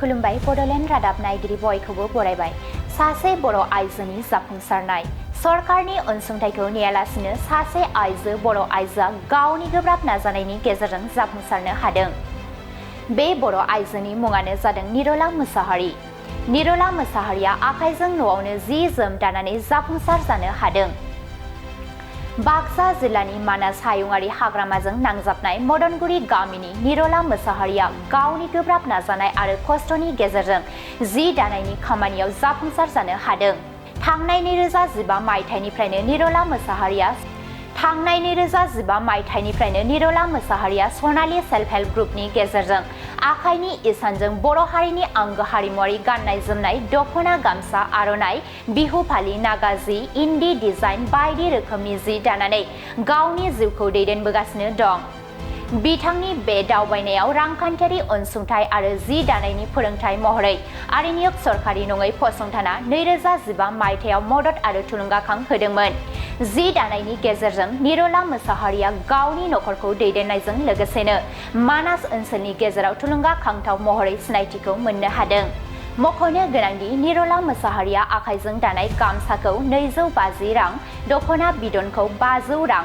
खुलुमबाय बड'लेण्ड रादाब नायगिरि बयखौबो बरायबाय। सासे बर' आइजोनि जाफुंसारनाय सरकारनि अनसुंथाइखौ नेयालासिनो सासे बर' आइजोआ गावनि गोब्राब नाजानायनि गेजेरजों जाफुंसारनो हादों। बे बर' आइजोनि मुङानो जादों निरला मोसाहारि। निरला मोसाहारिया आखाइजों न'आवनो जि जोम दानानै जाफुंसार जानो हादों। बाक्सा जिल्लानि मानास हायुङारि हाग्रामाजों नांजाबनाय मदनगुरि गामिनि निरला मोसाहारिया गावनि गोब्राब नाजानाय आरो खस्थ'नि गेजेरजों जि दानायनि खामानियाव जाफुंसार जानो हादों। थांनाय 2015 मायथाइनिफ्रायनो निरला मोसाहारिया सनालि सेल्फ हेल्प ग्रुपनि गेजेरजों आखाइनि इसानजों बर' हारिनि आंगो हारिमुवारि गाननाय जोमनाय दख'ना, गामसा, आर'नाइ, बिहु फालि, नागा जि, इन्दि डिजाइन बायदि रोखोमनि जि दानानै गावनि जिउखौ दैदेनबोगासिनो दं। बिथांनि बे दावबायनायाव रांखान्थियारि अनसुंथाइ आरो जि दानायनि फोरोंथाय महरै आरिनियक सरकारि नङै फसंथाना 2015 मायथाइयाव मदद आरो थुलुंगाखां होदोंमोन। जि दानायनि गेजेरजों निरला मोसाहारिया गावनि नखरखौ दैदेननायजों लोगोसेनो मानास ओनसोलनि गेजेराव थुलुंगाखांथाव महरै सिनायथिखौ मोननो हादों। मख'नो गोनांदि निरला मोसाहारिया आखाइजों दानाय गामसाखौ 250 रां, दख'ना बिदनखौ 500 रां,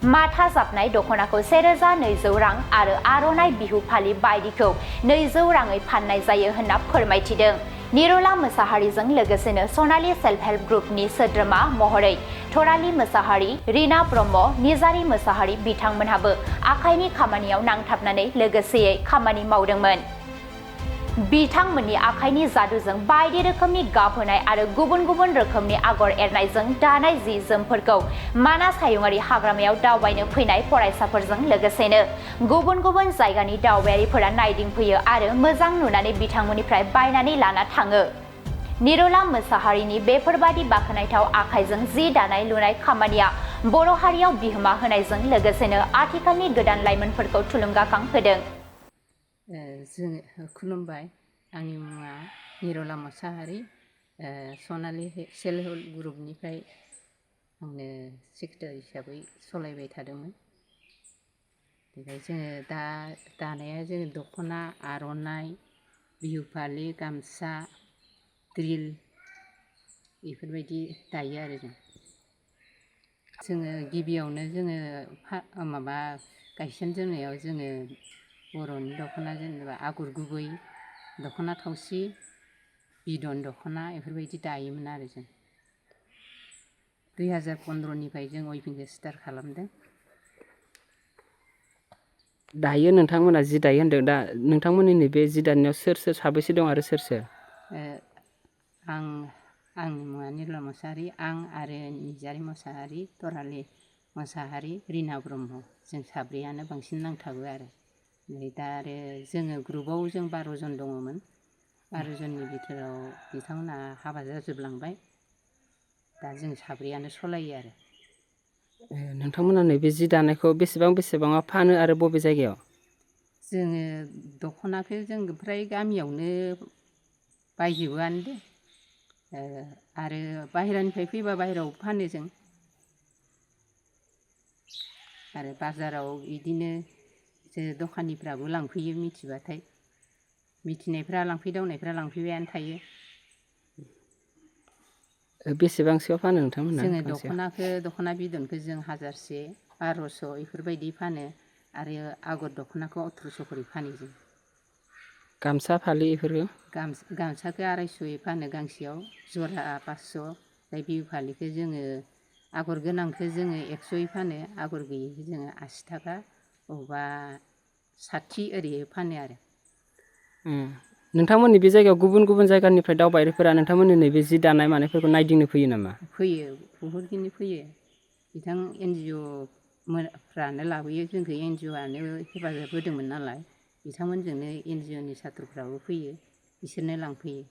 माथा जाबनाय दख'नाखौ 1200 रां आरो आर'नाइ, बिहु फालि बायदिखौ 200 राङै फाननाय जायो होनना फोरमायथिदों। निरला मोसाहारिजों लोगोसेनो सनालि सेल्फ हेल्प ग्रुपनि सोद्रोमा महरै थरालि मोसाहारि, रिना ब्रह्म, निजारि मोसाहारि बिथांमोनहाबो आखाइनि खामानियाव नांथाबनानै लोगोसेयै खामानि मावदोंमोन। बिथांमोननि आखाइनि जादुजों बायदि रोखोमनि गाब होनाय आरो गुबुन गुबुन रोखोमनि आगर एरनायजों दानाय जि जोमफोरखौ मानास हायुङारि हाग्रामायाव दावबायनो फैनाय फरायसाफोरजों लोगोसेनो गुबुन गुबुन जायगानि दावबायारिफोरा नायदिंफैयो आरो मोजां नुनानै बिथांमोननिफ्राय बायनानै लाना थाङो। निरला मोसाहारिनि बेफोरबादि बाख्नायथाव आखाइजों जि दानाय लुनाय खामानिया बर' हारियाव बिहोमा होनायजों लोगोसेनो आथिखालनि गोदान लाइमोनफोरखौ थुलुंगाखां होदों। खुलुमबाय, आंनि मुङा निरला मोसाहारि। सनालि सेल्फ हेल्प ग्रुपनिफ्राय आंनो सेक्रेटारि हिसाबै सलायबाय थादोंमोन। ओमफ्राय जोङो दानाया जोङो दख'ना, आर'नाइ, बिहु फालि, गामसा, द्रिल बेफोरबायदि दायो आरो जोङो गिबियावनो गायसनजेननायाव जोङो बर'नि दख'ना जेनेबा आगर गुबै दख'ना थावसि, बिदन दख'ना बेफोरबायदि दायोमोन आरो जों 2015निफ्राय जों अइभिंखौ स्टार्ट खालामदों। दायो नोंथांमोना जि दायो होन्दों, दा नोंथांमोननि नैबे जि दानायाव सोर साबैसे दं आरो सोर? आंनि मुङा निरला मोसाहारि, आं आरो निजारि मोसाहारि, थरालि मोसाहारि, रिना ब्रह्म, जों साब्रैयानो बांसिन नांथाबो आरो। ओमफ्राय दा आरो जोङो ग्रुपाव जों 12 जन दङमोन। 12 जननि बिथोराव बिथांमोनहा हाबा जाजोबलांबाय। दा जों साब्रैयानो सलायो आरो। नोंथांमोना नैबे जि दानायखौ बेसेबाङाव फानो आरो बबे जायगायाव? जोङो दख'नाखौ जों फ्राय गामियावनो बायजोबोआनो दे, आरो बाहेरानिफ्राय फैबा बाहेरायाव फानो जों। आरो बाजाराव बिदिनो दखानिफ्राबो लांफैयो मिथिबाथाय, मिथिनायफ्रा लांफैदावनायफ्रा लांफैबायानो थायो। बेसेबांसोआव फानो नोंथांमोनहा जोङो गांसेयाव? दख'ना बिदनखौ जों 1000, 1200 बेफोरबायदि फानो आरो आगर दख'नाखौ 1800 करि फानो जों। गामसा फालि बेफोरखौ? गामसाखौ 250 फानो गांसेयाव, जरा 500। ओमफ्राय बिहु फालिखौ जोङो आगर गोनांखौ जोङो 100 फानो, आगर गैयिखौ जोङो 80 थाखा, बबावबा 60 ओरैहाय फानो आरो। नोंथांमोननि बे जायगायाव गुबुन गुबुन जायगानिफ्राय दावबायारिफोरा नोंथांमोननि नैबे जि दानाय मानायफोरखौ नायदिंनो फैयो नामा? फैयो, बहुदखिनि फैयो। बिथां NGO फ्रानो लाबोयो जोंखौ, NGOआनो हेफाजाब होदोंमोन नालाय, बिथांमोनजोंनो NGOनि साथ्रफ्राबो फैयो, बिसोरनो लांफैयो।